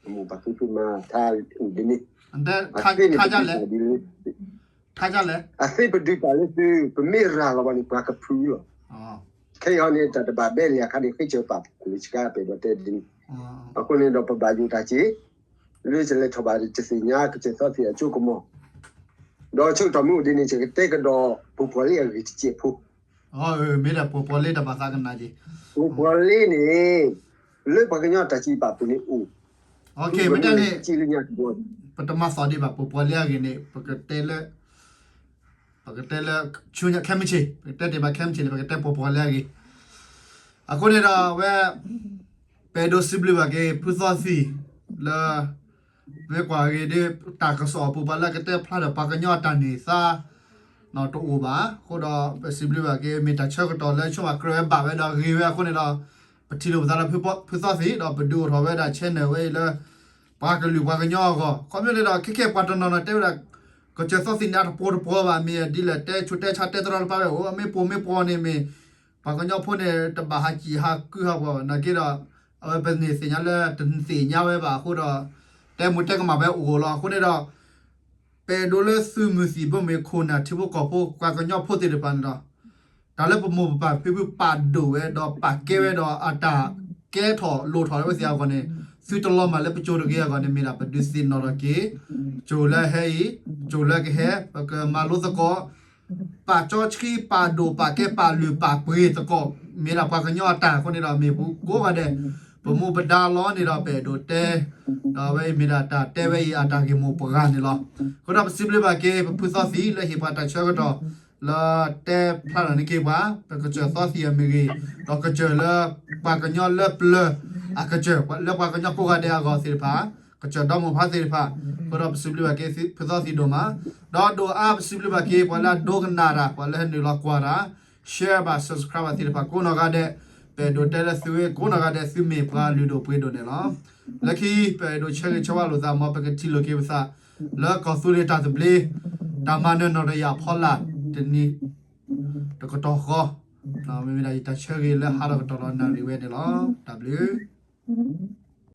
ပမိၢ်ပၢ်ဖံဖုမၤထါအိၣ်ဒ်န့ၣ်, အသ့န့ၣ်ပဒုးပာ်ဒ်လၢ အသ့ပဒုးပာ်လၢသု ပမ့ၢ်ရၤလီၤဘၣ်န့ၣ် ပှၤကဖုၣ်လီၤ. ခဲအံၤန့ၣ် တၢ်တဘၣ်ဘဲလံအခါန့ၣ် ဃ့စၢၤပာ်ပခိၣ်လၢဆှါ ပအဲၣ်ဒိးတဲဒ်န့ၣ်, အဃိန့ၣ်ဒီးပဘၣ်ယိၣ်တၢ်စ့ၢ် လၢယလဲၤထီၣ်ဘၣ်တသ့ၣ်ညါ ကစၢၢ်သီသံၣ်အစိကမီၤ, ဒီးဆၢကတီၢ်မ့ၢ်အိၣ်ဒ်န့ၣ် ယကတဲကဒီး ပှၤပီၣ်လဲအဂ့ၢ်တစဲးဖိ, မ့ၢ်ဒၣ်ပှၤပီၣ်လဲတၢ်ဘၣ်သးကနၣ်က့ၤ, ပှၤပီၣ်လဲန့ၣ် လၢပှၤကညီတၢ်စံးပာ်ပူၤန့ၣ်အိၣ်, မ့ၢ်တၢ်န့ၣ် ပတမၤသီၣ်ဒံးဘၣ် ပှၤပီၣ်လဲအဂ့ၢ်န့ၣ် ပကတဲလၢ ပကတဲလၢ ဆူညါခဲမုၢ်ဆ့ၣ် ပကတဲတ့ၢ်ဘၣ်ခဲမုၢ်ဆ့ၣ်န့ၣ် ပကတဲပှၤပီၣ်လဲအဂ့ၢ်, အဃိန့ၣ်ဒီးအဝဲ ပအဲၣ်ဒိးစံးဘျုးဘၣ်က့ၤ ဖုသီသံၣ် လၢ မ့ၢ်ကွၢ်ဂ့ၤဒ် တၢ်ကစီၣ်အပူၤ ပှၤလၢကတဲဖျါဒီးပှၤကညီအတၢ်န့ၢ်သါ တအိၣ်ဘၣ်. အဃိဒီးပစံးဘျုးဘၣ်က့ၤ မ့ၢ်တၢ်ဆၢကတီၢ်လၢဆိကမိၣ်ကြၢးဝဲဘၣ်ဝဲဒီးဂ့ၤဝဲအဃိန့ၣ်ဒီး ပထံၣ်လိာ်ပသးလၢဖုသီသံၣ် ဒီးပဒုးအိၣ်ထီၣ်ဝဲဒၣ် channel ဝဲအံၤလၢ ပှၤကလုာ်ပှၤကညီအဂီၢ် ခီဖျိန့ၣ်ဒီး ခဲခဲပှၤတနီၤနီၤတဲဝဲဒၣ် ကစၢၢ်သီသံၣ်န့ၣ် အတပှီၤတပှီၤဘၣ် မ့ၢ်ဒ်လဲၣ် တဲဆူးတဲဆါတဲတရီတပါဝဲအိၣ် မ့ၢ်ပိာ်မ့ၢ်ပှီၤန့ၣ်မ့ၢ် ပှၤကညီဖိန့ၣ် တဘၣ်ဟးစံၣ်ဟးကုဟးပှီၤ နာ်က့ဒီး အဝဲပန့ၢ်သ့ၣ်ညါလၢတသ့ၣ်ညါဝဲဘၣ်အဃိဒီး တဲမူတဲကမၣ်ဝဲအိၣ်လီၤ. အဃိန့ၣ်ဒီး ပအဲၣ်ဒိးလၢသုးမုၢ်သံၣ်ဘိမ့ၢ်ခိၣ်နၢ်ထံဖိကီၢ်ဖိ ပှၤကညီဖိသ့ၣ်တဖၣ်န့ၣ်ဒီး တၢ်လၢပမိၢ်ပပၢ်ဖံဖုပာ်ဒိၣ်ဝဲဒီးပာ်ကဲဝဲဒီးအတၢ်ကဲထီၣ်လိၣ်ထီၣ်လၢဝဲသ့ၣ်အဂီၢ်န့ၣ် သုတလီၤမၢ်လၢပစိၤတဂ့ၤအဂီၢ်န့ၣ် မ့ၢ်ဒၣ်ပဒုးသ့ၣ်နီၣ်ထီၣ်က့ၤ စိၤလၢဟဲအံၤ စိၤလၢကဟဲ ပကမၤလိသကိး ပာ်စီဆှံ ပာ်ဒိၣ် ပာ်ကဲ ပာ်လုၢ် ပာ်ပှ့ၤသကိး မ့ၢ်ဒၣ်ပှၤကညီအတၢ်အဃိန့ၣ်ဒီး မ့ၢ်ပကိးဂၤဒဲး ပမူပဒါလီၤန့ၣ်ဒီး ပအဲၣ်ဒိးတဲ ဒီးအဝဲအံၤမ့ၢ်ဒၣ်တၢ်တဲဝဲအံၤအတၢ်ဂ့ၢ်မိၢ်ပှၢ်န့ၣ်လီၤ. အဃိဒီးပစံးဘျုးဘၣ်က့ၤ ပဖုသီသံၣ်လၢဟ့ၣ်ပှၤတၢ်ဆၢကတီၢ် လၢတဲဖျါထီၣ်န့ၢ်က့ၤပှၤ ပကစၢၢ်သီသံၣ်အမ့ၢ်ဂ့ၤ ဒီးကစၢၢ်လၢပှၤကညီလၢပျၢၤ အကစၢၢ်လၢပှၤကညီကိးဂၤဒဲးအဂီၢ်သ့ၣ်တဖၣ် ကစၢၢ်ဒီမိၢ်ဖါသ့ၣ်တဖၣ် အဃိဒီးပစံးဘျုးဘၣ်က့ၤဖုသီသံၣ်ဒိၣ်မး ဒီးဒိၣ်အါပစံးဘျုးဘၣ်က့ၤ ပှၤလၢအဒိကနၣ်တၢ် ပှၤလၢဟဲနုာ်လီၤကွၢ်တၢ် share ဘၣ် subscribe ဘၣ်သ့ၣ်တဖၣ်ကိးနီၢ်ဂၤဒဲး ပအဲၣ်ဒိးတဲလၢသုဝဲကိးနီၢ်ဂၤဒဲး သုမ့ၢ်ပှၤလုၢ်ဒိၣ်ပှ့ၤဒိၣ်န့ၣ်လီၤ. လၢခံ ပအဲၣ်ဒိးဆၢဂ့ၤဆၢဝါလိာ်သးမ်ပကထံၣ်လိာ်က့ၤပသး လၢကီၢ်သူလ့ၤတၢ်သဘျ့ တၢ်မၤနၢၤနီၣ်တယာ်ဖီလာ် တနံၤ တကတီၢ်ဃီ မ့မ့ၢ်ဒၣ်ယတၢ်ဆၢဂ့ၤလၢဟးထီၣ်ကတီၢ်လီၤနၣ်ရံၣ်ဝဲန့ၣ်လီၤ. တၢ်ဘျုး